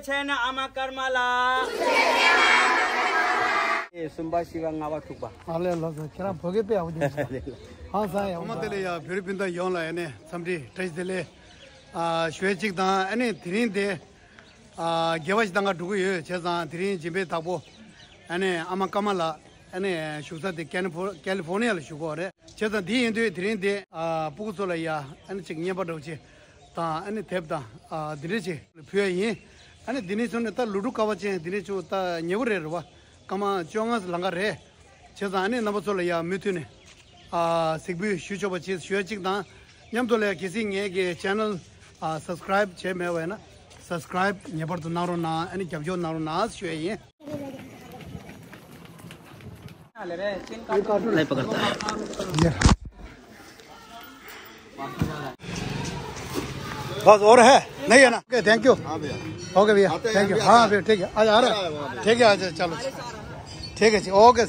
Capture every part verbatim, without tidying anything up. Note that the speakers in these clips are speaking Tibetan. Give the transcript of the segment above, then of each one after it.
ཆེ་ན་ཨ་མ་ཀརྨ་ལ། ཨེ་གསུམ་པ་བཞི་པ་ལྔ་པ་དྲུག་པ། ཨ་ལས་ལགས་སོ། ཁྱེད་རང་བོད་སྐད་དཔེ་ཡག་པོ་འདུག་ཧང་སང་ཡག་པོ་འདུག་དེ་ལས་ཡ་བོད་རིགས་སྤུན་ཟླ་ཡོངས་ལ་ཨ་ནི་འཚམས་འདྲི་བཀྲ་ཤིས་བདེ་ལེགས། ཨ་ཞུ་ཡ་གཅིག་དང་ཨ་ནི་དེ་རིང་དེ་ཨ་དགེ་བ་ཞིག་བཏང་ག་འགྲོ་གི་ཡོད། བྱས་ཙང་དེ་རིང་སྦྱིན་པའི་བདག་པོ་ཨ་ནི་ཨ་མ་ཀརྨ་ལགས་ཨ་ནི་བཞུགས་ས་དེ་ཀལ་ལི་ཕོར་ཀལ་ལི་ཕོར་ནི་ཡ་ལ་བཞུགས་ཀྱི་ཡོད་རེད། བྱས་ཙང་དེ་ཡིན་དུས་དེ་རིང་དེ་ཨ་སྤུ་གུ་ཚོ་ལ་ཡ་ཨ་ནི་ཅིག་རྔན་པ་འདྲ་བོ་ཅིག་དང་ཨ་ནི་དེབ་དང་ཨ་འདི་འདྲ་ཅིག་ཕུལ་ཡ་ཡིན། ཨ་ནི་འདི་ནས་བྱུང་ནས་ད་ལོ་དྲུག་སྐལ་བ་ཅན་འདི་ནས་བྱུང་ད་ཉེ་བོ་རེད་རེད་བ། སྐར་མ་བཅོ་ལྔ་ལང་ཀ་རེད། བྱས་ཙང་ཨ་ནི་རྣམ་པ་ཚོ་ལ་ཡ་མུ་མཐུད་ནས་ཨ་གཟིགས་འབུལ་ཞུ་ཆོག་པ་ཅིག་ཞུ་ཡ་གཅིག་དང་མཉམ་དུ་ལ་ཡ་གལ་སྲིད་ངེད་ཀྱི་ཆེ་ནལ་ཨ་སབ་སི་ཀ་རའིབ་བྱས་མེད་པ་ཡིན་ན་སབ་སི་ཀ་རའིབ་ངེས་པར་དུ་གནང་རོགས་གནང་། ཨ་ནི་རྒྱབ་སྐྱོར་གནང་རོགས་གནང་ཞུ་ཡ་ཡིན། नहीं पकड़ता है। बस और है? नहीं है ना? Okay, thank you. हाँ भैया। ओके भैया, आते हैं थैंक यू। भैया। हाँ भैया, ठीक है, आज आ रहा है। ठीक है, अच्छा, चलो। ठीक है जी, ओके।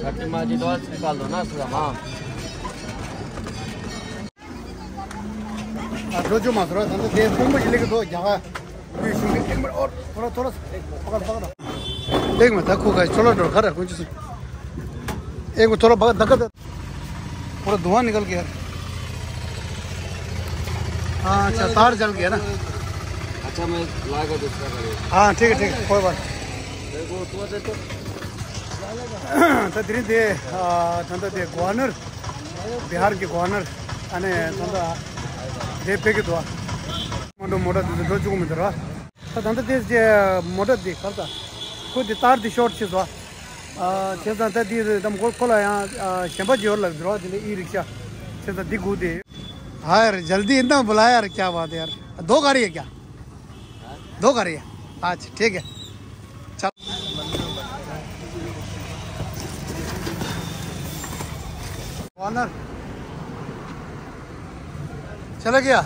छठी माँ जी, डॉल्स निकाल दो ना, सुधा माँ। ཨ་འགྲོ་རྒྱུ་མ་ཟེར་བ་ད་ལྟ་དེ་དཔོན་པོ་ཞིག་སླེབས་ཀྱི་འདུག་རྒྱ་གར་དབུས་གཞུང་གི། एक मिनट और थोड़ा थोड़ा सा पकड़ पकड़ एक मिनट ད་ཁོ་ག་ཆོ་ལོ་འགྲོ་ག་ར་ཁོ་ཅི་སུ एक मिनट थोड़ा पकड़ धक्का दे पूरा धुआं निकल गया। हाँ, अच्छा, तार जल गया ना। अच्छा, मैं लाएगा दूसरा गाड़ी। हाँ, ठीक है, ठीक है, कोई बात नहीं। देखो, तो दे तो। ད་དེ་རིང་དེ་ཨ་ད་ལྟ་དེ་གོ་ནར། བི་ཧར་གྱི་གོ་ནར། ཨ་ནི་ད་ལྟ་དེ་ཕེབས་ཀྱི་འདུག་མོ་ཊ་མོ་ཊ་དེ་ཚོ་འགྲོ་བཅུག་གི་མི་འདུག་ར། ད་ད་ལྟ་དེ་ཅེ་མོ་ཊ་དེ་གར་ད་ཁོ་དེ་ཏར་དེ་ཤོར་ཆེ་སོ། ཨ་བྱས་ཙང་ད་དེ་དམ་ཁོ་ཁོ་ལ་ཡང་ཨ་གཞན་པ་ཅིག་ཡོད་ལབ་འདུག་ར། དེ་ལས་ཨི་རིག་ཤ་བྱས་ཙང་དེ་སྒུག་དེ། हाँ यार, जल्दी इतना बुलाया यार, क्या बात है यार। दो गाड़ी है क्या? दो गाड़ी है। अच्छा, ठीक है। चल। ऑनर चला गया।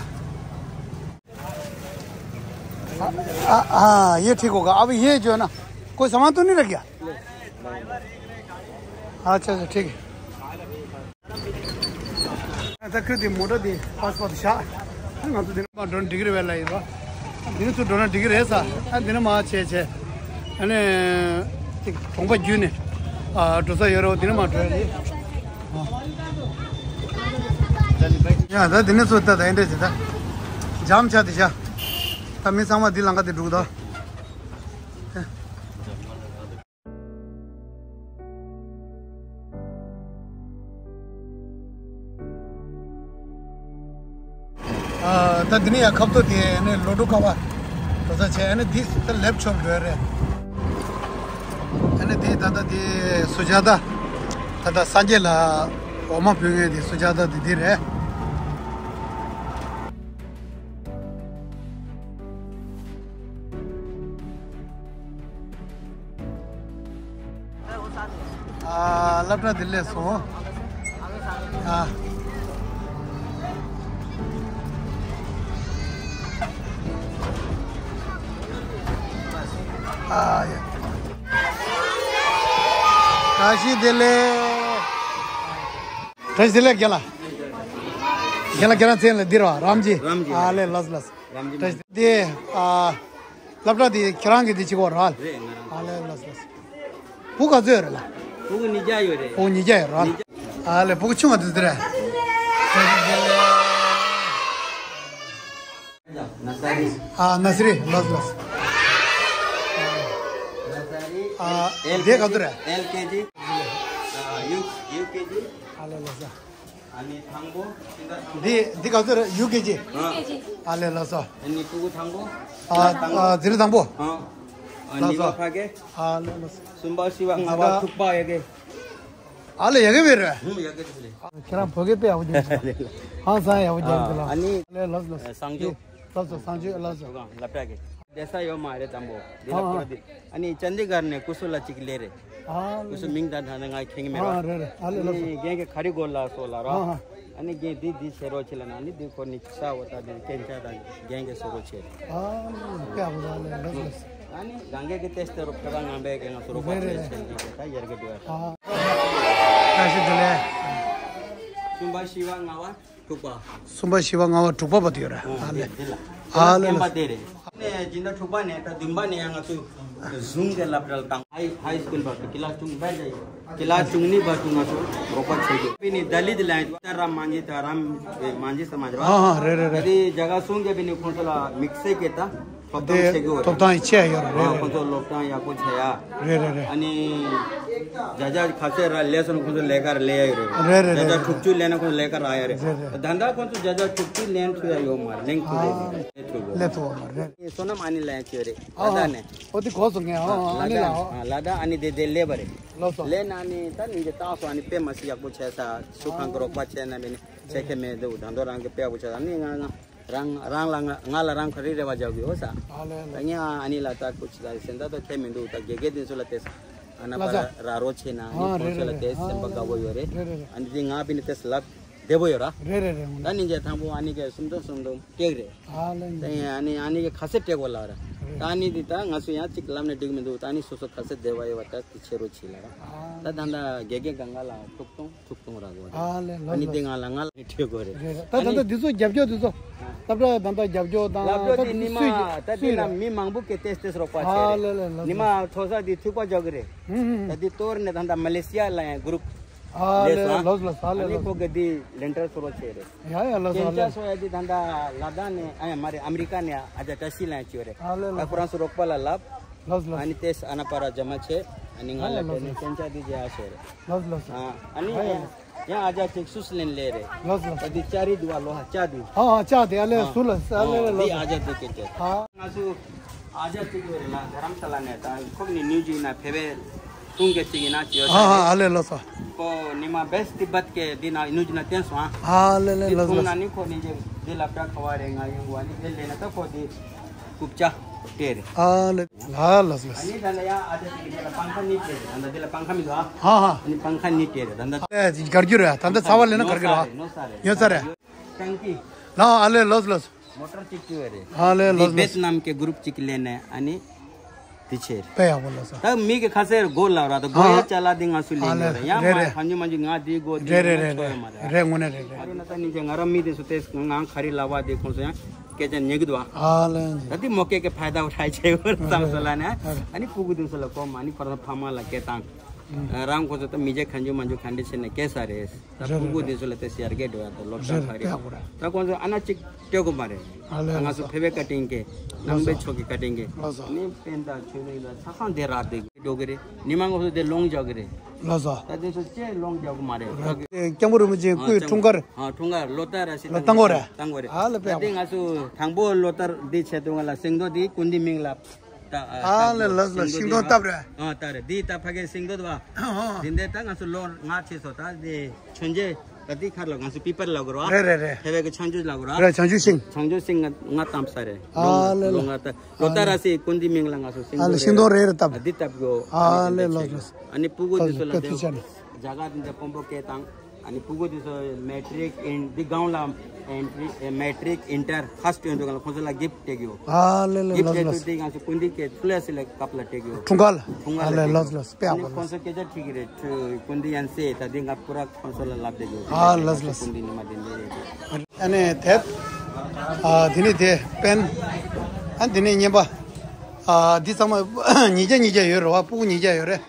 हाँ, हाँ, ये ठीक होगा। अब ये जो है ना, कोई सामान तो नहीं रह गया? अच्छा, अच्छा, ठीक है। ད་ཁྱོད་དེ་མོ་ཊ་དེ་པཱས་པོར་དེ་བཞག་ང་ཚོ་དེ་ནས་མར་འགྲོ་ན་འགྲིག་གི་རེད་པས་ལབ་ཡིན་པ། དེ་ནས་ཚུར་འགྲོ་ན་འགྲིག་གི་རེད་ས། ཨ་དེ་ནས་མར་བྱས་བྱས། ཨ་ནི་ཅིག་གྲོང་པ་བརྒྱུད་ནས་ཨ་འགྲོ་ས་ཡོད་རེད། དེ་ནས་མར་འགྲོ་ཡ་རེད། ཡ་ད་དེ་ནས་ཚུར་ད་ད་ཡིན་འདྲ་བྱེད་ད། འཇམ་ཆ་དེ་བཞག་ད་མི་ཚང་མ་འདི་ལམ་ཁ་དེ་འགྲོ་གི་འདུག་ཨ་ད་འདི་ནས་ཡར་ཁ་ཐུག་དེ་ཨ་ནི་ལོ་དྲུག་སྐལ་བ་འགྲོ་ས་བྱས། ཨ་ནི་འདི་ད་ལེབ་ཆོབ་འགྲོ་ཡ་རེད། ཨ་ནི་འདི་ད་ལྟ་འདི་སུ་ཇཱ་ཏ་ད་ལྟ་སངས་རྒྱས་ལ་འོ་མ་ཕུལ་མཁན་འདི་སུ་ཇཱ་ཏ་འདི་འདི་རེད། ཨ་སློབ་གྲྭ་འདི་སླེབས་སོང་། ཨ། ཨ་ཡ། བཀྲ་ཤིས་བདེ་ལེགས། བཀྲ་ཤིས་བདེ་ལེགས་རྒན་ལགས། རྒན་ལགས་ཁྱེད་རང་མཚན་ལ་འདི་རེད་བ། རམ་ཇི། རམ་ཇི། ཨ་ལེ་ལགས་ལགས། རམ་ཇི། བཀྲ་ཤིས་བདེ། ཨ། སློབ་གྲྭ་དེ་ཁྱེད་རང་གི་དེ་གཅིག་པོ་རེད། རེད། ང་རང་། ཨ་ལེ་ལགས་ལགས། བུ་ག་ཚོད་ཡོད་རེད་ལགས། བུ་གུ་ཉིས་བརྒྱ་ཡོད་རེད། བུ་གུ་ཉིས་བརྒྱ་ཡོད་རེད། ཉིས་བརྒྱ། ཨ་ལེ་བུ་གུ་ཆུང་བ་དེ་ཚོ་རེད། नर्सरी। ཨ་ནར་སི་རི་ལགས་ལགས། नर्सरी། ཨ་एल དེ་ག་ཚོད་རེད། एल केजी। ཡུ་ཡུ་ཀེ་ཇི། ཨ་ལེ་ལགས་ལགས། ཨ་ནི་དང་པོ། འདི་འདི་ག་ཚོད་རེད། ཡུ་ཀེ་ཇི། ཨ་ལེ་ལགས་སོ། ཨ་ནི་ཕྲུ་གུ་དང་པོ། ཨ་ཨ་འཛིན་གྲྭ་དང་པོ། ཨ་ལགས་ནི་སོ། ཕ་གི། ཨ་ལེ་ལགས་སོ། གསུམ་པ་བཞི་པ་ལྔ་པ་དྲུག་པ་ཡ་གི། ཨ་ལེ་ཡ་གི་བེ་རེད། ཧུམ་ཡ་གི་ཆུ་ལེ། ཁྱེད་རང་བོད་སྐད་དཔེ་ཡག་པོ་རྒྱབ་སོང་། ཧང་སང་ཡག་པོ་རྒྱབ་འདུག་ལགས། ཨ་ནི་ཨ་ལེ་ལགས་ལགས། སངས་རྒྱས། ལགས་སོ་སངས་རྒྱས་ལགས་སོ། སློབ་གྲྭ་གི། བསྡད་ས་ཡོད་མ་རེད་དང་པོ། འདི་ལ་ཨ་ཨ། ཁོ་ར་འདི། ཨ་ནི་ཅན་དི་གར་ནས་སྐུ་སྲུང་ལ་གཅིག་སླེབས་རེད། ཨ་སྐུ་སྲུང་མིང་དང་ཐ་ན་ང་མཁྱེན་གི་མེད་པ། ཨ་རེད་རེད། ཨ་ལེ་ལགས་སོ། ཨ་ནི་རྒན་གྱི་ཁ་རི་གོ་ལ་སོགས་ལ་རོ། ཨ་ཨ། ཨ་ནི་རྒན་འདི་འདི་བྱེད་རོགས་བྱེད་ལ་ན་ཨ་ནི་འདི་ཁོ་ནི་ཤ་འོ་ད་འདི་སྐྱེན་ཆ་དང་རྒན་གྱི་བཟོ་རོགས་བྱེད། ཨ་དཔེ་ཡག་པོ་རེད། ཨ་ལེ་ལགས་སོ། ཨ་ནི་རང་རྒན་གྱི་ཏེས་ཏེ་རོ་ཕེ་བ་ང་བས་གི་ང་བཟོ་རོགས་པ་རེད་རེད་བྱེད་རེད། བྱེད་འདི་ད་ཡར་གི་འདི་བ། ཨ་བཀྲ་ཤིས་བདེ་ལེགས། གསུམ་པ་བཞི་པ་ལྔ་པ། དྲུག་པ། གསུམ་པ་བཞི་པ་ལྔ་པ་དྲུག་པ་བར་དུ་ཡོད་རེད། ཨ་ལེ། འདི་ལ། ཨ་ལེ་ལེ། བསྟན་པ་དེ་རེད། ནས་སྦྱིན་བདག་དྲུག་པ་ནས་ད་བདུན་པ་ནས་ཡང་ང་ཚོ་ཟུང་གི་སློབ་གྲྭ་ལ་བཏང་། ཧའི་ཧའི་སྐུལ་བར་དུ་ཀི་ལ་ཆུང་བས་ཀི་ལ་ཆུང་ནི་བར་དུ་ང་ཚོ་རོགས་པ་བྱེད་དགོས། པི་ནི་ད་ལི་དི་ལ་ཡང་ད་ར་མང་ཇི་ད་རམ་མང་ཇི་ས་མ་ཇི་བ། ཨ་ཧ་རེད་རེད་རེད། ད་དེ་རྒྱ་གར་སུང་གི་པི་ནི་ཁོང་ཚོ་ལ་དམིགས་བསལ་གི་ད་ཐོབ་ཐང་བྱེད་དགོས་རེད། ཐོབ་ཐང་ཡི་ཆེ་ཡོད་རེད། ཨ་རེད་ཁོང་ཚོ་རེད། སློབ་སྟངས་ཡག་པོ་བྱེད་ཡ། རེད་རེད་རེད། ཨ་ནི་བརྒྱ་ཆ་ག་ཚད་ར་ལས་སོང་ཁོང་ཚོ་ལས་ཀ་ར་ལས་ཡ་ཡོད་རེད། རེད་རེད་རེད། བརྒྱ་ཆ་དྲུག་ཅུ་ལས་ན་ཁོང་ཚོ་ལས་ཀ་རག་ཡ་རེད། རེད་རེད། ད་ལྟ་ཁོང་ཚོ་བརྒྱ་ཆ་དྲུག་ཅུ་ལེན་ཐུབ་ཡ་ཡོད་མ་རེད། ལེན་ཐུབ་རེད། ཨ། ལེན་ཐུབ་ཡོད་མ་རེད། སོ་ནམ་ཨ་ནི་ལ་ཡང་བྱོས་རེད། ཨ་ལ་དྭགས་ནས། ཨོ་དེ་གོ་སོང་ངས། ཨ། ཨ་ནི་ལ། ཨ་ལ་དྭགས་ཨ་ནི་དེ་དེ་སླེབས་པ་རེད། ལོ་སོ། ལས་ན་ནི་ད་ནི་འདི་བཏགས་སོང་། ཨ་ནི་དཔེ་མ་སྲིད་ཡག་པོ་བྱས་ས། ཤུ་ཁང་གི་རོགས་པ་བྱས་ན་མིན་ནི་བྱེད་མཁན་མེད་འདུག་ད་དུང་རང་གི་དཔེ་ཡག་པོ་བྱས་ས། ཨ་ནི་ང་ང་རང་རང་ལ་ང་ང་ལ་རང་ག་རེ་རེ་བ་རྒྱག་གི་ཡོད་ས། ཨ་ལེ་ལེ། ད་ངས་ཨ་ནི་ལ་ད་ཀུ་ཅི་ད་སེམས་ད་ད་ཐེ་མི་འདུག་ད་དགེ་རྒན་དེ་ཚོ་ལ་དེ་ས་ཨ་ན་པ་ལ་ས། ར་རོ་ཆེ་ན་ཨ་ནི་ཨ་ཁོང་ཚོ་ལ་རེད་དེ་རེད་རེད། སེམས་པ་དགའ་པོ་ཡོད་རེད། རེད་རེད་རེད། ཨ་ནི་དེ་ང་པི་ནི་དེ་ས་ལབ་བདེ་པོ་ཡོད་ར། རེད་རེད་རེད། ད་ནི་འཇལ་དང་པོ་ཨ་ནི་གི་སུམ་སྟོང་སུམ་སྟོང་སྤྲད་རེད། ཨ་ལེ། ད་ཨ་ནི་ཨ་ནི་གི་ཁ་ཟས་སྤྲད་དགོས་ལ་ར། རེད། ད་ཨ་ནི་འདི་ད་ང་ཚོ་ཡང་གཅིག་ལབ་ན་འགྲིག་མི་འདུག་ད་ཨ་ནི་སོ་སོ་ཁ་ཟས་བདེ་བ་ཡོད་པ་ད་དེ་ཆེ་རུ་ཆེ་ལ་ར། ཨ། ད་ད་ད་དགེ་རྒན་གང་ག་ལ་ཐུག་སྟོང་ཐུག་སྟོང་ར་དགོས་ར། ཨ་ལེ། ཨ་ནི་ལོ་དེ་ལོ། ང་ལ་ང་ལ་སྤྲད་དགོས་རེད། རེད་རེད། ད་ད་ད་འདི་ཚོ་རྒྱབ་སྐྱོར་འདི་ཚོ་སློབ་གྲྭ་ད་ད་རྒྱབ་སྐྱོར་དང་ད་ད་འདི་ན་ད་འདི་ན་མི་མང་པོ་གི་ཏེས་ཏེས་རོགས་པ་བྱས་རེད། ཨ་ལེ་ལེ་ལོ། ནི་མ་ཐོ་ས་འདི་ཐུག་པ་འཇོག་གི་རེད། ཧུམ་ཧུམ། ད་འདི་གཏོར་ནས་ད་ད་མ་ལེ་ཤི་ཡ་ལ་ཡང་གུ་རུབ། ཨ་ལེ་ལོ་ལོ་ལོ། ཨ་ལེ་ལོ། ཨ་ནི་ཁོ་གི་འདི་ལེན་ཊར་སོ་རོ་ཆེ་རེད། ཡ་ཡ་ལོ་ལོ། ཅན་ཅ་སོ་ཡ་འདི་ད་ད་ལ་དྭགས་ནས་ཨ་ཡ་མ་རེད་ཨ་མི་རི་ཀ་ནས་ཨ་ཅག་བཀྲ་ཤིས་ལ་ཡང་བྱོས་རེད། ཨ་ལེ་ལོ། ད་ཁོ་རང་ཚོ་རོགས་པ་ལ་ལབ། ལོ་ལོ། ཨ་ནི་ཏེས་ཨ་ན་པ་ར་ཇ་མ་ཆེ། ཨ་ནི་ང་ཨ་ལ་ལོ་ལོ། སྤྲད་ནས་ཅན་ཅ་འདི་རྒྱ་ཤེས་རེད། ལོ་ལོ། ཨ་ཨ་ནི་ཨ་ཡ། ཡང་ཨ་ཅག་ཅིག་སུས་ལེན་ལེ་རེད། ལོ་ལོ། ད་འདི་ཅ་རི་འདུག་བ་ལོ་ཧ་ཅ་འདི། ཨ་ཨ་ཅ་འདི་ཨ་ལེ་ཨ་སུ་ལ་ཨ་ལེ་ལེ་ལོ། འདི་ཨ་ཅག་འདི་སྐད་ཆ། ཨ། ང་ཚོ་ཨ་ཅག་ཅིག་ཡོད་རེད་ལ་དྷ་རམ་ས་ལ་ནས་ད་ཁོ་ནི་ནུས་ཅིག་ན་བེ་བེ་སུང་གེ་ཅིག་ཡིན་ན་ཅི་ཡོད་ཨ་ཨ་ཨ་ལེ་ལོ་སོ། ཁོ་ནི་མ་བེས་ཏི་བད་ཀེ་འདི་ན་ནུས་ཅིག་ན་བསྟན་སོང་ཨ། ཨ་ལེ་ལེ་འདི་ལོ་སུང་ལོ། ན་ནི་ཁོ་ནི་འདི་འདི་ལབ་ཀྲ་ཁ་བ་རེད་ང་ཡོང་བ་ནི་འདི་ལེ་ན་ད་ཁོ་འདི་རྐུབ་ཅག་སྤྲད་རེད། ཨ་ལེ། ལ་ལ་ལ། ཨ་ནི་ད་ལ་ཡ་ཨ་ཅག་ཅིག་གི་འདི་ལ་པང་ཁ་གཉིས་སྤྲད་རེད། ད་ལྟ་འདི་ལ་པང་ཁ་མི་འདུག་ཨ། ཧ་ཧ། ཨ་ནི་པང་ཁ་གཉིས་སྤྲད་རེད་ད་ལྟ། ཨེ་གར་རྒྱུ་རེད་ད་ལྟ་ཚ་བ་ལེན་ན་གར་གི་རེད་བ། ཉོ་ས་རེད། ཉོ་ས་རེད། ཊང་ཀི། ལ་ཨ་ལེ་ལོས་ལོས། མོ་ཊར་གཅིག་བཅུག་རེད། ཨ་ལེ་ལོས་ལོས། འདི་ཝེ་ཏི་ནམ་གི་གུ་རུབ་གཅིག་ལེན་ནས་ཨ་ནི། འདི་ཆེ་རེད། དཔེ་ཡག་པོ་ལོས་སོ། ད་མི་གི་ཁ་ཟེར་སྒོ་ལ་ར་ད་སྒོ་ཡ་ཨ་ཅ་ལ་འདི་ང་སུ་ལེན་ཨ་ཡོད་རེད། ཡང་རེད་མ་རེད། གང་ཉུ་མ་ཉུ་ང་འདི་སྒོ་འདི་རེད་རེད་ལེན་ཆོག་ཡོད་མ་རེད། རེད་དངོས་གནས་རེད་རེད། ཨ་རུ་ན་ད་ནི་ཅེ་ང་ར་མི་དེ་སུ་ཏེས་ང་ག་རི་ལ་བ་དེ་ཁོང་སུ་ཡང་སྐད་ཆ་ཉན་གི་འདུག་ཨ། ཨ་ལེ། ད་འདི་མོ་སྐད་ཀྱི་ཕའི་ད་ཧྲའི་ཆེ་བར་བསམ་སོ་ལ་ནས་ཨ་ནི་ཕྲུ་གུ་དེ་སུ་ལ་གོ་མ་ནི་ཁོ་རང་ཕ་མ་ལ་སྐད་བཏང་། རང་ཁོ་ཚོ་ད་མི་རྒྱ་གང་ཆུང་མང་ཆུང་ག་འདྲ་བྱས་ནས་སྐྱེས་ས་རེད། ད་རེད་ཕྲུ་གུ་རེད། དེ་ཚོ་ལ་ད་ཡར་རྒྱས་འགྲོ་ཡ་ད་སློབ་གྲྭ་རེད་ག་རེད། ཡག་པོ་རེད། ད་ཁོ་ཚོ་ཨ་ན་གཅིག་སྤྲད་དགོས་མ་རེད། ཨ་ལེ་ང་ཚོ་ཕེ་བེ་ཀ་ཏིང་གི་ནང་པའི་ཕྱོགས་ཀྱི་ཀ་ཏིང་གི་ལགས་སོ། ནི་པེན་ད་ཆོས་ལུགས་ལ་ས་ཁང་དེ་རག་དེ་འགྲོ་གི་རེད། ཉི་མ་ངོ་སོ་དེ་ལོང་རྒྱག་གི་རེད། ལགས་སོ། ད་དེ་ཚོ་ཅེ་ལོང་རྒྱག་གི་མ་རེད། ལགས་སོ། སྐྱབས་མགོན་རིན་པོ་ཆེ་སྐུའི་འཁྲུངས་སྐར། ཨ་འཁྲུངས་སྐར་ལོ་ལྟར་ར་སི་ལོ་བཏང་དགོས་རེད། བཏང་དགོས་རེད། ཨ་ལེ་ད་དེ་ང་ཚོ་དང་པོ་ལོ་ལྟར་འདི་ཆེད་དུ་ང་ལ་སེང་རྡོ་དེ་ཀུན་འདི་མིང་ལ། ད་ཨ་ལེ་ལགས་ལགས། ཤིང་སྡོང་བཏབ་རེད། ཨ་ད་རེད་འདི་ད་ཕ་གའི་ཤིང་སྡོང་དུ་བ། ཨ་འདི་འདི་ད་ང་ཚོ་ལོ་ལྔ་ཆེ་སོ་ད་འདི་ཆོས་མཇལ་ད་འདི་ཁར་ལ་ང་ཚོ་པི་པར་ལ་གོ་ར། རེད་རེད་རེད། ཕེ་བེ་གི་ཆང་ཆུ་ལ་གོ་ར། རེད་ཆང་ཆུ་ཤིང་། ཆང་ཆུ་ཤིང་ང་ང་བཏབ་ས་རེད། ཨ་ལེ་ལོ་ལོ། ལྔ་ད་ལོ་ལྟར་ར་སི་ཀུན་འདི་མིང་ལ་ང་ཚོ་ཤིང་ཨ་ལེ་སྡོང་ཤིང་སྡོང་རེད་རེད་བཏབ། འདི་བཏབ་གོ། ཨ་ལེ་ལོ་ལོ། ཨ་ནི་ཕྲུ་གུ་འདི་ཚོ་ལ་ལོ་འདི་ལོ། རྒྱ་གར་འདི་འདི་དཔོན་པོ་སྐད་བཏང་། ཨ་ནི་ཕྲུ་གུ་དེ་ཚོ་མེ་ཊིག་ཨིན་འདི་སྒང་ལ་ཨེན་ཊི་རི་མེ་ཊིག་ཨིན་ཊར་ཧ་སི་ཊི་ཡོང་དུས་སྒང་ལ་ཁོང་ཚོ་ལ་གིཕ་ཊི་སྤྲད་ཀྱི་ཡོད། ཨ་ལེ་ལེ་གིཕ་ཊི་ལོས་སྤྲད་ལོས། དུས་དེ་ང་ཚོ་ཀུན་འདི་སྐད་ཐུ་ལེ་སི་ལེ་ཀབ་ལ་སྤྲད་ཀྱི་ཡོད། འཁྲུངས་སྐར་ལ། འཁྲུངས་སྐར་ཨ་ལེ་ལོས་ལོས་དཔེ་ཡག་པོ་ལོས། ཁོང་ཚོ་སྐད་ཆ་ཁྲིད་ཀྱི་རེད། ཀུན་འདི་ཡན་སེ་ད་དེ་ང་པུ་ར་ཁོང་ཚོ་ལ་ལབ་བསྡད་ཀྱི་ཡོད། ཨ་ལོས་ལོས། ཀུན་འདི་ཉི་མ་དེ་འདི་རེད། ཨ་ནི་དེབ། ཨ་དེ་ནི་དེ་པེན། ཨ་དེ་ནི་རྔན་པ། ཨ་འདི་ཚང་མ་ཉིས་བརྒྱ་ཉིས་བརྒྱ་ཡོད་རེད་བ། ཕྲུ་གུ་ཉིས་བརྒྱ་ཡོད་རེད།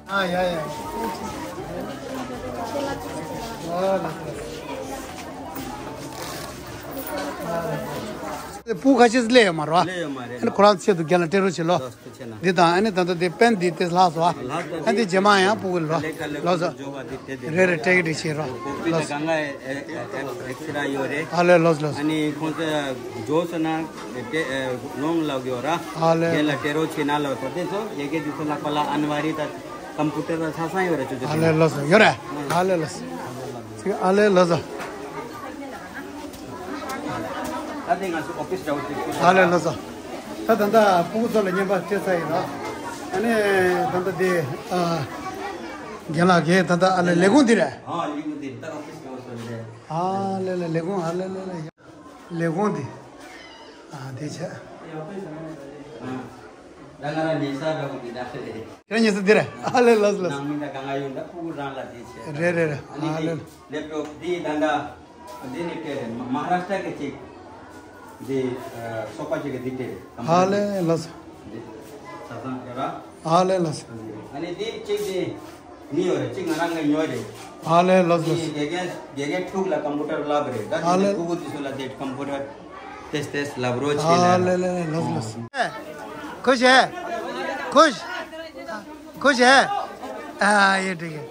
ཨ་ཡ་ཡ། ཨ་ལ་ལ། སྤུ་གུ་ཁ་ཤས་སླེབས་ཡོད་མ་རེད་བ། སླེབས་ཡོད་མ་རེད། ཨ་ནི་ཁོ་རང་ཆེད་དུ་རྒན་ལགས་སྤྲད་རོགས་བྱེད་ལོ། ལགས་སོ། ཐུགས་རྗེ་ཆེ་གནང་། འདི་དང་ཨ་ནི་ད་ལྟ་དེ་པེན་འདི་དེ་ལྷག་སོང་ཨ། ལྷག་སོང་། ཨ་འདི་རྗེས་མ་ཡང་སྤུ་གུ་ལོ། ལས་ཀ་ལས་ལོ་སོ། འཇོག་པ་འདི་དེ་དེ་རེད་རེད། སྤྲད་གི་འགྲིག་བྱེད་རོགས། ལོ་སོ། ཨེ་ཨེ་ཨེ་ཨེག་སི་ར་ཡོད་རེད། ཨ་ལས་ལོ་སོ་ལོ་སོ། ཨ་ནི་ཁོང་ཚོ་འཇོག་སོང་ན་དེ་ཨེ་ལོང་ལབ་ཡོད་ར། ཨ་ལས། རྒན་ལགས་སྤྲད་རོགས་བྱེད་གནང་ལབ་སོང་། དེ་ཚོ་ཡ་གི་དེ་ཚོ་ལག་པ་ལ་ཨན་ཝ་རི་ད་ཀམ་པུ་ཊར་ད་ཆ་ཚང་ཡོད་རེད། ཅོ་ཅོ། ཨ་ལས་ལོ་སོ། ཡོད་རེད། ཨ་ལས་ལོ་སོ། ཨ་ལས་ལོ་སོ། ད་དེ་ང་ཚོ་ཨོ་ཕིས་འདྲ་བོ་ཞིག་ཨ་ལས་ལགས་སོ། ད་ད་ལྟ་སྤུ་གུ་ཚོ་ལ་བརྙན་པར་སྤྲད་ཚར་ཡིན་ར། ཨ་ནི་ད་ལྟ་དེ་ཨ་རྒན་ལགས་ཀྱིས་ད་ལྟ་ཨ་ལས་ལས་ཁུངས་འདི་རེད། ཨ་ལས་ཁུངས་འདི་ད་ཨོ་ཕིས་འདྲ་བོ་ཞིག་རེད། ཨ་ལས་ལས་ལས་ཁུངས། ཨ་ལས་ལས་ལས། ལས་ཁུངས་འདི། ཨ་དེ་བྱས། ཨ། ད་ང་རང་ཉེ་ས་འདྲ་བོ་འདི་འདྲ་རེད། ཁྱེད་རང་ཉེ་ས་འདི་རེད། ཨ་ལས་ལགས་ལགས། ནང་མི་ད་གང་ག་ཡོད་ད་སྤུ་གུ་རང་ལ་དེ་བྱས། རེད་རེད་རེད། ཨ་ནི་ཨ་ལས། ལེབ་ཊོབ་འདི་ད་ད་འདི་ནི་སྤྲད་རེད། མ་ཧཱ་རཱཤ་ཊ་གི་ཅིག་འདི་ཚོགས་པ་ཅིག་གི་འདི་སྤྲད་རེད། ཨ་ལས་ལགས། འདི་ཆ་ཚང་སྤྲད་ར། ཨ་ལས་ལགས། ཨ་ནི་འདི་གཅིག་འདི་མི་ཡོད་རེད། གཅིག་ང་རང་གི་ཉོས་རེད། ཨ་ལས་ལགས་ལགས། དགེ་རྒན་དགེ་རྒན་ཕྲུག་ལ་ཀམ་པུ་ཊར་བསླབ་རེད། ད་ཨ་དེ་ལས། ཕྲུ་གུ་དེ་ཚོ་ལ་དེ་ཀམ་པུ་ཊར་ཏེས་ཏེས་བསླབ་རོགས་བྱེད་ཨ་ལས། ལས་ལས་ལགས་ལགས། ཁུ་ཤེ། ཁུ་ཤེ། ཁུ་ཤེ། ཨ་ཡེ་འགྲིག་གི།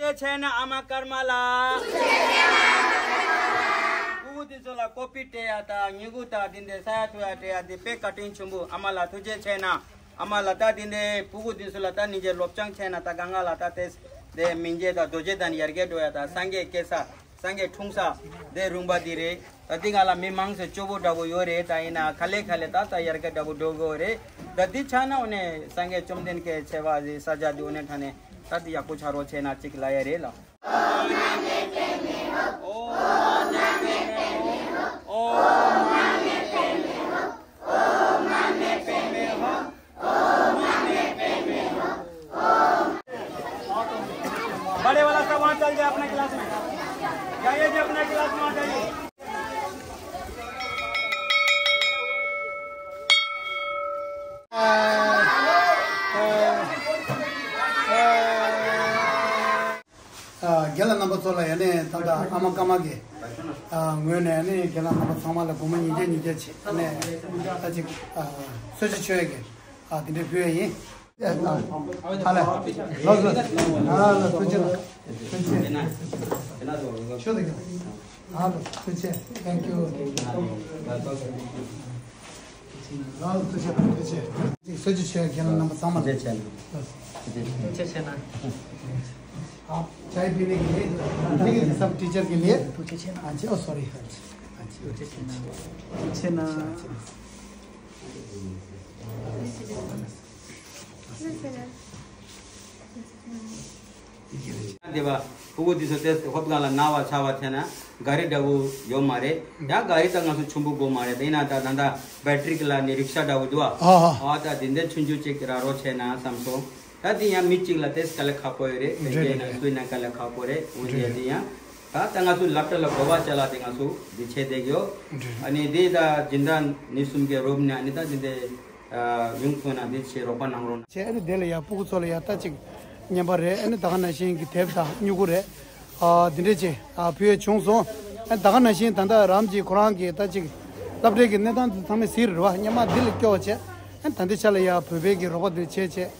ཐུགས་རྗེ་ཆེ་གནང་། ཨ་མ་ཀརྨ་ལགས། ཕྲུ་གུ་དེ་ཚོ་ལ་ཀོ་པི་སྤྲད་ཡ་དང་སྨྱུ་གུ་དང་དེ་འདྲ་ས་ཡ་འཐུ་ཡ་སྤྲད་ཡ་དེ་དཔེ་བཀའ་དྲིན་ཆེན་པོ། ཨ་མ་ལགས་ཐུགས་རྗེ་ཆེ་གནང་། ཨ་མ་ལགས་ད་དེ་འདྲའི་ཕྲུ་གུ་དེ་ཚོ་ལ་ད་ནི་རྗེས་སློབ་སྦྱོང་བྱས་ན་ད་གང་ག་ལ་ད་དེ་དེ་མིང་རྗེས་དང་རྡོ་རྗེ་གདན་ཡར་རྒྱས་འགྲོ་ཡ་ད་སངས་རྒྱས་སྐྱེ་ས་སངས་རྒྱས་འཁྲུངས་ས་དེ་རུང་པ་དེ་རེད། ད་དེ་གང་ལ་མི་མང་ཚོ་སྐྱོ་པོ་འདྲ་པོ་ཡོད་རེད། ད་ཡིན་ན་ག་ལེ་ག་ལེ་ད་ད་ཡར་རྒྱས་འདྲ་པོ་འགྲོ་གི་རེད། ད་དེ་ཆ་ན་འོ་ནས་སངས་རྒྱས་བཅོམ་ལྡན་འདས་ཆེ་བ་ཟེ་ས་ཆ་དེ་འོ་ནས་ཐ་ནས་ད་དེ་ཡག་པོ་ཆགས་རོགས་བྱས་ན་ཅིག་ལ་ཡ་རེད་ལ། बड़े वाला सब वहाँ चल जाए अपने क्लास में। जाइए जी, अपने क्लास में आ जाइए। རྒན་ལགས་རྣམ་པ་ཚོ་ལ་ཡ་ནས་ད་ལྟ་ཨ་མ་ཀརྨ་གི་ངོས་ནས་ནི་རྒན་ལགས་རྣམ་པ་ཚང་མ་ལ་སྒོར་མོ་ཉིས་བརྒྱ་ཉིས་བརྒྱ་བྱེད་ནས་ད་ཅིག་གསོལ་ཇ་མཆོད་ཡས་ཀྱི་དེ་འདྲ་ཕུལ་ཡས་ཡིན། ཨ་ལས། ལགས་སོ། ཨ་ལ་ཐུགས་རྗེ་ཆེ། ཐུགས་རྗེ་ཆེ། ཆོས་དང་། ཨ་ལ་ཐུགས་རྗེ་ཆེ། Thank you། ལགས་སོ། ཐུགས་རྗེ་ཆེ། ཐུགས་རྗེ་ཆེ། གསོལ་ཇ་མཆོད་ཡས་རྒན་ལགས་རྣམ་པ་ཚང་མ་ལ། ཐུགས་རྗེ་ཆེ་གནང་། ཐུགས་རྗེ་ཆེ་གནང་། हाँ, चाय पीने के लिए, ठीक है, सब टीचर के लिए। हाँ जी, ओ सॉरी, हाँ जी, हाँ जी। དེ་བ་ཕྲུ་གུ་འདི་ཚོ་ཏེས་ཧོབ་སྒང་ལ་ན་བ་ཚ་བ་ཐེ་ན་ག་རི་འདྲ་བོ་ཡོད་མ་རེད། ཡང་ག་རི་ད་ང་ཚོ་ཆུང་པོ་དགོས་མ་རེད། དེ་ཡིན་ན་ད་ད་ད་བེ་ཊི་རི་གི་ལ་ནི་རིག་ཤ་འདྲ་བོ་འདུག་ཨ། ཨ་ཨ་ད་དེ་འདྲ་ཆུང་ཆུང་ཅིག་རག་རོགས་བྱས་ན་བསམ་སོང་། ད་དེ་ཡང་མི་གཅིག་ལ་ཏེས་དཀའ་ལས་ཁག་པོ་ཡོད་རེད། བེ་རྒྱལ་ན་སུའི་ན་དཀའ་ལས་ཁག་པོ་རེད། འོན་ཏེ་དེ་ཡང་ད་ད་ང་ཚོ་སློབ་གྲྭ་ལ་གོ་བ་ཅ་ལག་དེ་ང་ཚོ་འདི་བྱས་བསྡད་ཀྱི་ཡོད། ཨ་ནི་དེ་ད་སྦྱིན་བདག་ནི་གསུམ་གའི་རོབ་ནས་ཨ་ནི་ད་དེ་འདྲའི་ཡོང་ཐུབ་ན་དེ་ཆེད་རོགས་པ་གནང་རོགས་གནང་། བྱས་ཨ་ནི་དེ་ལ་ཡ་ཕྲུ་གུ་ཚོ་ལ་ཡ་ད་ཅིག་བརྙན་པར་རེད། ཨ་ནི་ད་ག་ནང་བཞིན་གྱི་དེབ་དང་སྨྱུ་གུ་རེད། ཨ་འདི་འདྲས་ཅིག་ཨ་ཕུལ་ཡས་བྱུང་སོང་། ཨ་ད་ག་ནང་བཞིན་ད་ལྟ་རམ་གྱིས་ཁོ་རང་གི་ད་ཅིག་སློབ་གྲྭའི་གི་གནས་སྟངས་དེ་ཚང་མས་གཟིགས་རེད་བ། སྔོན་མ་འདི་ལ་སྐྱོ་བ་བྱས། ཨ་ད་ལྟའི་ཆ་ལ་ཡ་བོད་པའི་གི་རོགས་པ་འདི་བྱས་བྱས།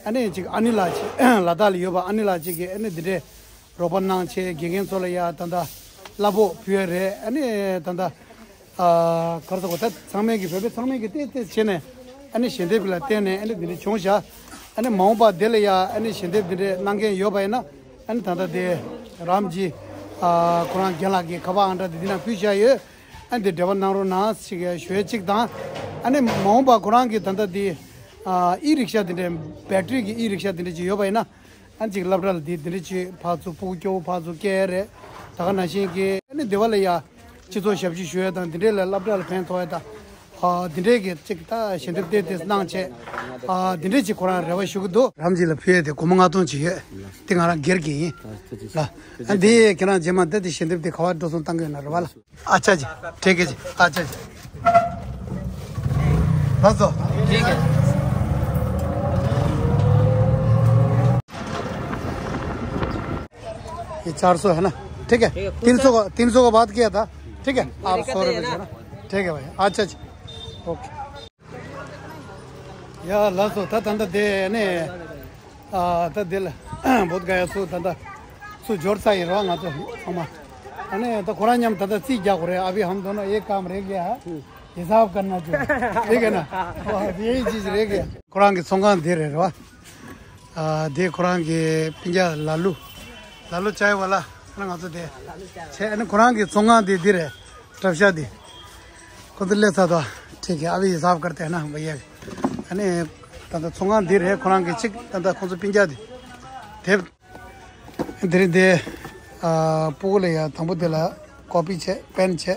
ཨ་ནི་ཅིག་ཨ་ནི་ལགས་ཅིག་ལ་དྭགས་ལ་ཡོད་པ་ཨ་ནི་ལགས་ཅིག་གིས་ཨ་ནི་འདི་འདྲས་རོགས་པ་གནང་བྱས། དགེ་རྒན་ཚོ་ལ་ཡ་ད་ལྟ་གླ་ཕོགས་ཕུལ་ཡས་རེད། ཨ་ནི་ད་ལྟ་ཨ་ག་རེ་ཟེར་དགོས། ད་ཚང་མས་ཀྱི་བོད་པའི་ཚང་མས་ཀྱི་ཏེས་ཏེས་བྱས་ནས་ཨ་ནི་ཞལ་འདེབས་ལ་བརྟེན་ནས་ཨ་ནི་འདི་འདྲ་བྱུང་ཤག་ཨ་ནི་མ་འོངས་པ་དེ་ལ་ཡ་ཨ་ནི་ཞལ་འདེབས་འདི་འདྲ་གནང་མཁན་ཡོད་པ་ཡིན་ན་ཨ་ནི་ད་ལྟ་དེ་རམ་གྱིས་ཨ་ཁོ་རང་རྒན་ལགས་ཀྱི་ཁ་པར་ཨང་གྲངས་དེ་འདི་ན་ཕུལ་བཞག་ཡོད། ཨ་ནི་དེ་འབྲེལ་བ་གནང་རོགས་གནང་ཞེས་ཞུ་ཡས་གཅིག་དང་། ཨ་ནི་མ་འོངས་པ་ཁོ་རང་གི་ད་ལྟ་དེ་ཨ་ཨི་རིག་ཤ་དེ་འདྲ་བེ་ཊི་རི་གི་ཨི་རིག་ཤ་དེ་འདྲ་ཅིག་ཡོད་པ་ཡིན་ན། ཨ་ནི་ཅིག་སློབ་གྲྭ་ལ་དེ་དེ་འདྲ་ཅིག་ཕར་ཚུར་ཕྲུ་གུ་སྐྱོ་བོ་ཕར་ཚུར་སྐྱེལ་ཡས་རེད། ད་ག་ནང་བཞིན་གྱི་ཨ་ནི་སྡེ་བ་ལ་ཡ་ སྤྱི་ཚོགས་ཞབས་ཞུ་ཞུ་ཡ་དང་། འདི་འདྲའི་ལ་སློབ་གྲྭ་ལ་ཕན་ཐོགས་ཡ་དང་། ཨ། འདི་འདྲའི་གི་ཅིག་ད་ཞལ་འདེབས་དེ་དེ་གནང་བྱས། ཨ། འདི་འདྲའི་ཅིག་ཁོ་རང་རེ་བ་ཞུ་གི་འདུག་རམ་ཇི་ལ་ཕུལ་ཡ་དེ་སྒོར་མོ་ལྔ་སྟོང་ཅིག་ཡོད། དེ་ང་རང་སྒེར་གྱི་ཡིན་ལ། ཨ། འདི་ཁྱེད་རང་རྗེས་མ་ད་དེ་ཞལ་འདེབས་དེ་ག་པར་འགྲོ་སོང་བཏང་གི་ཡོད་ན་རེད་བ་ལ། अच्छा जी, ठीक है जी, अच्छा जी। बस तो। ठीक है। ये चार सौ है ना? ठीक है। ठीक है, तीन सौ का, तीन सौ का बात किया था। ठीक है, आप सौ रुपये है ना? ठीक है भाई, अच्छा जी। ओके। ཡ་ལགས་སོ། ད་ད་ལྟ་དེ་ནས། ཨ། ད་དེ་ལ་བོད་ག་ཡ་སུ་ད་ལྟ་སུ་འབྱོར་ཚར་ཡིན་རོགས། ང་ཚོ་ཚང་མ། ཨ་ནི་ད་ཁོ་རང་མཉམ་ད་ལྟ་རྩིས་རྒྱག་དགོས་རེད། अभी हम दोनों एक काम रह गया है, हिसाब करना जो, ठीक है ना? यही चीज रह गया। ཁོ་རང་གི་ཚོང་ཁང་འདི་རེད་རོ། ཨ། དེ་ཁོ་རང་གི་སྤུན་ཀྱག་ལ་ལུ། ལ་ལུ་ཅའི་ཝ་ལ། ཨ་ནི་ང་ཚོ་དེ་བྱས། ཨ་ནི་ཁོ་རང་གི་ཚོང་ཁང་དེ་འདི་རེད། གྲབ་ཤ་འདི། ཁོ་ཚོ་སླེབས་ཚར་དོ། ठीक है, अभी हिसाब करते हैं ना भैया। ཨ་ནི་ད་ལྟ་ཚོང་ཁང་འདི་རེད། ཁོ་རང་གི་གཅིག་ད་ལྟ་ཁོ་ཚོ་སྤུན་ཀྱག་དེ། དེབ། དེ་རིང་དེ། ཨ། སྤུ་གུ་ལ་ཡ་དང་པོ་དེ་ལ་ཀོ་པི་བྱས། པེན་བྱས།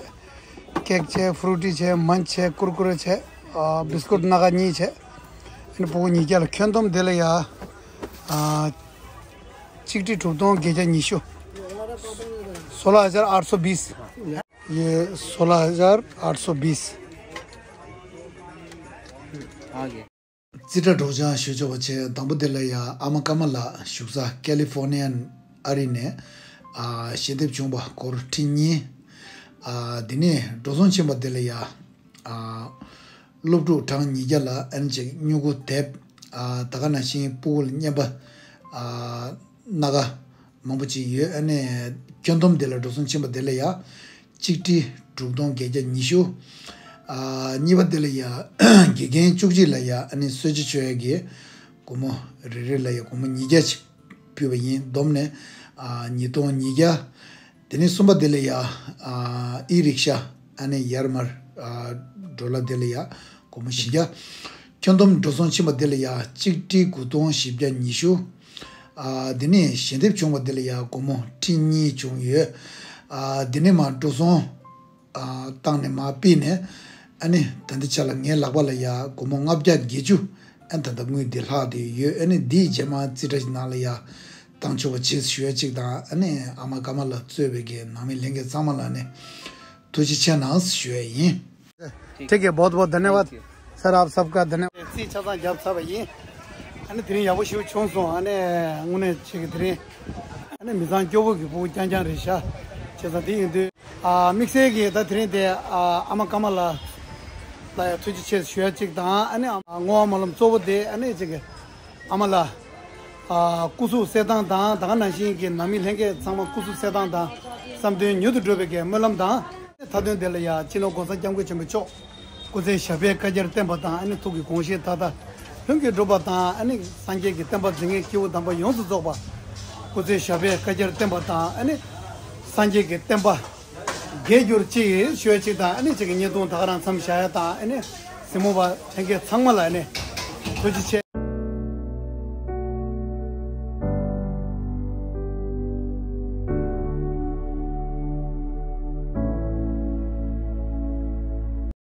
ཀེག་བྱས། ཕུ་རུ་ཏི་བྱས། མན་ཆ་བྱས། ཀུར་ཀུ་རེ་བྱས། ཨ། བིས་ཀུད་སྣ་ཁ་གཉིས་བྱས། ཨ་ནི་སྤུ་གུ་ཉིས་བརྒྱ་ལ། ཁྱོན་བསྡོམས་དེ་ལ་ཡ། ཨ། གཅིག་ཁྲི་དྲུག་སྟོང་བརྒྱད་བརྒྱ་ཉི་ཤུ། सोलह हजार आठ सौ बीस। ये सोलह हजार आठ सौ बीस। རྩིས་ཁྲ་སྒྲོག་སྦྱང་ཞུ་ཆོག་པ་བྱས། དང་པོ་དེ་ལ་ཡ་ཨ་མ་ཀརྨ་ལགས་བཞུགས་ས་ཀ་ལི་ཧྥོར་ནི་ཡ་ཨ་རི་ནས། ཨ། ཞལ་འདེབས་བྱུང་བ་སྒོར་ཁྲི་གཉིས། ཨ། དེ་ནས་འགྲོ་སོང་ཕྱིན་པ་དེ་ལ་ཡ། ཨ། སློབ་ཕྲུག་གྲངས་ཉིས་བརྒྱ་ལ་ཨ་ནི་ཅིག་སྨྱུ་གུ། དེབ། ཨ། ད་ག་ནང་བཞིན་སྤུ་གུ་ལ་རྔན་པ། ཨ། སྣ་ཁ་མང་པོ་ཅིག་ཡོད། ཨ་ནི་ཁྱོན་བསྡོམས་དེ་ལ་འགྲོ་སོང་ཕྱིན་པ་དེ་ལ་ཡ་གཅིག་ཁྲི་དྲུག་སྟོང་བརྒྱད་བརྒྱ་ཉི་ཤུ། ཨ། གཉིས་པ་དེ་ལ་ཡ་དགེ་རྒན་བཅུ་གཅིག་ལ་ཡ་ཨ་ནི་གསོལ་ཇ་མཆོད་ཡས་ཀྱི་སྒོར་མོ་རེ་རེ་ལ་ཡ་སྒོར་མོ་ཉིས་བརྒྱ་ཅིག་ཕུལ་བ་ཡིན། བསྡོམས་ནས། ཨ། ཉིས་སྟོང་ཉིས་བརྒྱ། དེ་ནས་གསུམ་པ་དེ་ལ་ཡ། ཨ། ཨི་རིག་ཤ། ཨ་ནི་ཡར་མར། ཨ། འགྲོ་ལ་དེ་ལ་ཡ་སྒོར་མོ་བཞི་བརྒྱ། ཁྱོན་བསྡོམས་འགྲོ་སོང་ཕྱིན་པ་དེ་ལ་ཡ་གཅིག་ཁྲི་དགུ་སྟོང་བཞི་བརྒྱ་ཉི་ཤུ། ཨ། དེ་ནས་ཞལ་འདེབས་བྱུང་བ་དེ་ལ་ཡ་སྒོར་མོ་ཁྲི་གཉིས་བྱུང་ཡོད། ཨ། དེ་ནས་མར་འགྲོ་སོང་། ཨ། བཏང་ནས་མར་ཕུད་ནས། ཨ་ནི་ད་ལྟའི་ཆ་ལ་ངའི་ལག་པ་ལ་ཡ་སྒོར་མོ་ལྔ་བརྒྱ་བརྒྱད་ཅུ། ཨ། ད་ལྟ་དངུལ་འདི་ལྷག་བསྡད་ཡོད། ཨ་ནི་འདིའི་རྗེས་མ་རྩིས་ཁྲ་ཞིག་ནང་ལ་ཡ་བཏང་ཆོག་པ་བྱེད་ཞུ་ཡ་གཅིག་དང་། ཨ་ནི་ཨ་མ་ཀརྨ་ལགས་གཙོས་པའི་གི་ནང་མི་ལྷན་རྒྱས་ཚང་མ་ལ་ནི་ཐུགས་རྗེ་ཆེ་གནང་ཞུ་ཡ་ཡིན། ठीक है, बहुत बहुत धन्यवाद सर, आप सबका धन्यवाद। རྩིས་ཆ་ཚང་བརྒྱབ་ཚར་བ་ཡིན། ཨ་ནི་དེ་རིང་ཡག་པོ་ཞེ་པོ་བྱུང་སོང་། ཨ་ནི་དངོས་གནས་ཅིག་གི་དེ་རིང་། ཨ་ནི་མི་ཚང་སྐྱོ་བོ་གི་སྤུ་གུ་རྐྱང་རྐྱང་རེད་ཤག་བྱས་ཙང་དེ་ཡིན་དུས། ཨ། དམིགས་བསལ་གྱིས་ད་དེ་རིང་དེ། ཨ། ཨ་མ་ཀརྨ་ལགས་ལ་ཡང་ཐུགས་རྗེ་ཆེ་ཞུ་ཡ་གཅིག་དང་། ཨ་ནི་བསྔོ་བ་སྨོན་ལམ་གཙོ་བོ་དེ་ཨ་ནི་ཅིག་གི་ཨ་མ་ལགས། ཨ། སྐུ་གཟུགས་གསལ་ཐང་དང་། ད་ག་ནང་བཞིན་གྱི་ནང་མི་ལྷན་རྒྱས་ཚང་མ་སྐུ་གཟུགས་གསལ་ཐང་དང་། བསམ་དོན་མྱུར་དུ་འགྲུབ་པའི་གི་སྨོན་ལམ་དང་། མཐའ་དོན་དེ་ལ་ཡང་སྤྱི་ནོར་༸གོང་ས་༸སྐྱབས་མགོན་ཆེན་པོ་མཆོག་སྐུ་ཚེ་ཞབས་པད་བསྐལ་བརྒྱར་བརྟན་པ་དང་། ཨ་ནི་ཐུགས་ཀྱི་དགོངས་བཞེད་མཐའ་དག་ལྷུན་གྱིས་གྲུབ་པ་དང་། ཨ་ནི་སངས་རྒྱས་ཀྱི་བསྟན་པ་འཛིན་མཁན་སྐྱེས་བུ་དམ་པ་ཡོངས་སུ་རྫོགས་པ་སྐུ་ཚེ་ཞབས་པད་བསྐལ་བརྒྱར་བརྟན་པ་དང་། ཨ་ནི་སངས་རྒྱས་ཀྱི་བསྟན་པ་རྒྱས་གྱུར་ཅིག་ཞུ་ཡ་གཅིག་དང་། ཨ་ནི་ཅིག་གི་བརྙན་ཐུང་ད་ག་རང་མཚམས་བཞག་ཡ་དང་། ཨ་ནི་གཟིགས་མོ་བ་ལྷན་རྒྱས་ཚང་མ་ལ་ཨ་ནི་ཐུགས་རྗེ་ཆེ།